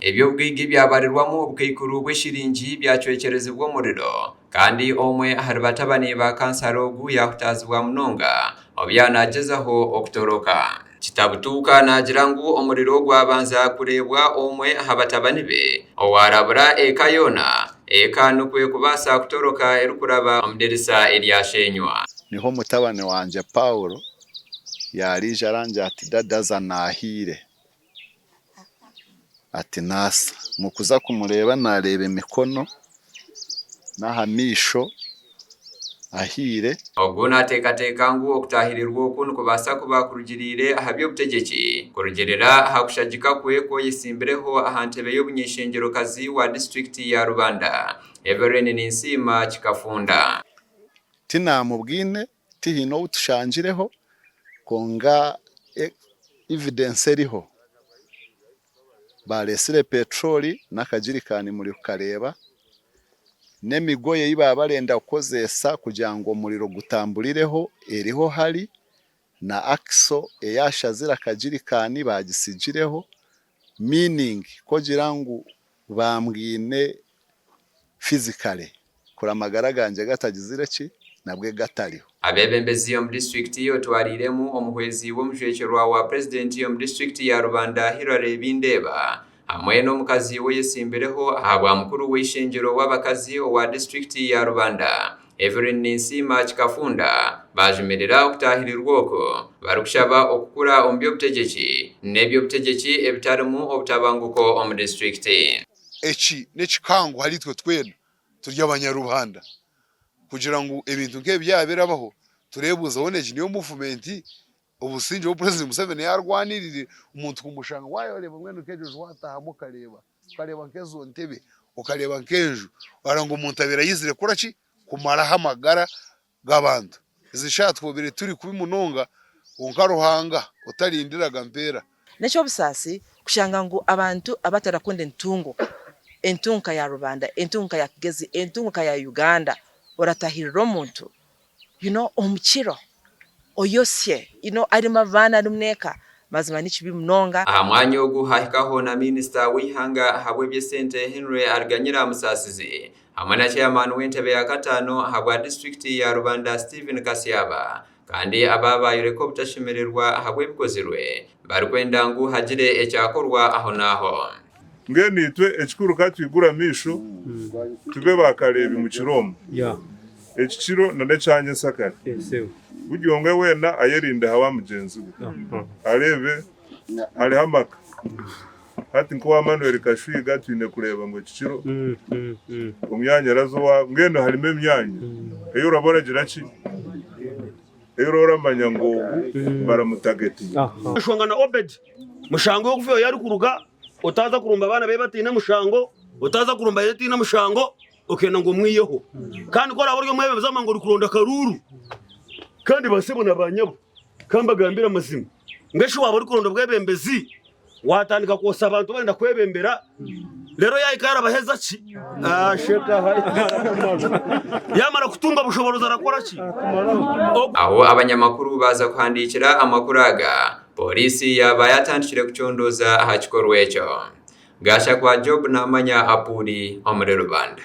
Eby'obugaiga ebyabarirwamu obukaikuru bw'eshiringi byacwekyerezibwa omuriro kandi omwe ahari batabani ba kansara ogu yaahutaazibwa munonga obu yaaba naagyezaho okutoroka. Kitabutuuka naagira ngu omuriro gwabanza kureebwa omwe aha batabani be owaarabura eka yoona, eka nikwo kubaasa kutoroka erikuraba omu dirisa eryasheenywa. Niho mutabani wangye Paul yaariija arangira ati, Dada haza naahiire. Ati naasa. Mu kuza kumureeba naareeba emikono n'aha maisho ahiire. Ogu naateekateeka ngu okutaahirirwa oku nikubaasa kuba kurugiriire aha by'obutegyeki kurugiirira aha kushagika kwe kw'oyetsimbireho aha ntebe y'obuny'eishengyerokazi wa disiturikiti ya Rubanda, Evelyn Ninsiima Kikafunda. Tinaamubwine, tihaine ou tushangireho, kwonka evidence eriho. Bareetsire petroli n'akagirikaani murikukareeba, n'emigoye ei baaba barenda kukozeesa kugira ngu omuriro gutamburireho eriho hari, na akiso eyashazire akagirikaani baagitsigireho, meaning ku ogira ngu bambwine physically kuri amagara gangye gatagizire ki nabwe gatariho. Abeebembezi omu disiturikiti otwariiremu omuhwezi w'omujwekyerwa wa Purezidenti omu disiturikiti ya Rubanda Hillary Bindeeba hamwe n'omukazi w'oyetsimbireho ahabwa mukuru w'eishengyero w'abakazi owa disiturikiti ya Rubanda Evelyn Ninsiima Kikafunda baajumirira okutaahirirwa oku barikushaba okukura omu by'obutegyeki n'eby'obutegyeki ebitarimu obutabanguko omu disiturikiti. Eki n'ekihango ahari itwe twena turi abanyarubanda kugira ngu ebintu nk'ebi byaba birabaho tureebuuza hoona egi niyo muvumenti obusingye obu Purezidenti Museveni yaarwanirire omuntu kumushanga waareeba mbwenu nk'egyo nju waataahamu okareeba okareeba nk'ezo ntebe okareeba nk'enju orareeba ngu omuntu abaire aizire kukora ki kumaraho amagara g'abantu. Ezi shaaha twobire turi kubi munonga kwonka Ruhanga otarindiraga mpeera. N'eky'obusaasi kushanga ngu abantu abatarakunda entunguka, entunguka ya Rubanda, entunguka ya Kigezi, entunguka ya Uganda, oratahirira omuntu you know omu kiro oyosye you know arimu abaana arimu n'eka, mazima ni kibi munonga. Aha mwanya ogu hahikaho na minisita w'eihanga ahabw'eby'esente Henry Ariganyira Musasizi hamwe na Chairman w'entebe ya kataano ahabwa disiturikiti ya Rubanda Stephen Kasyaba kandi aba baayoreka obutashemererwa ahabw'ebikozirwe barikwenda ngu hagire ekyakorwa aho n'aho. Mbwenu itwe ekikuru ka twigure amaisho tube baakareebi mu kiro omu. Eki kiro n'ekya nyentsakare. Buri omwe weena ayerinde aha wa mugyenzi we, areebe hariho amaka. Hati nk'owa Manuel Kashwiga twine kureeba ngu eki kiro omwanya araza owaabo. Mbwenu harimu emyanya ei oraba oragira ki? Ei oraba oramanya ngu ogu baramutagetinga. Enshonga na Obedi mushango y'okufa eyo arikuruga otaaza kurumba abaana be bataine mushango, otaaza kurumba ye etaine mushango okenda ngu omwiyeho. Kandi ku oraabe ori omwebembezi wamanya ngu orikuronda akaruuru kandi basebo na banyabo ka mbagambire amazima mbwenu shi waaba orikuronda obwebembezi Watandika kwosa abantu barenda kwebembera rero yahika yarabaheza ki asheka yamara kutunga obushoborozi arakora ki Aho abanyamakuru baaza kuhandiikira amakuru aga, Pooriisi yaaba yaatandikire kucondooza aha kikorwa ekyo. Gashakwa Job Namanya Apuuli omuri Rubanda.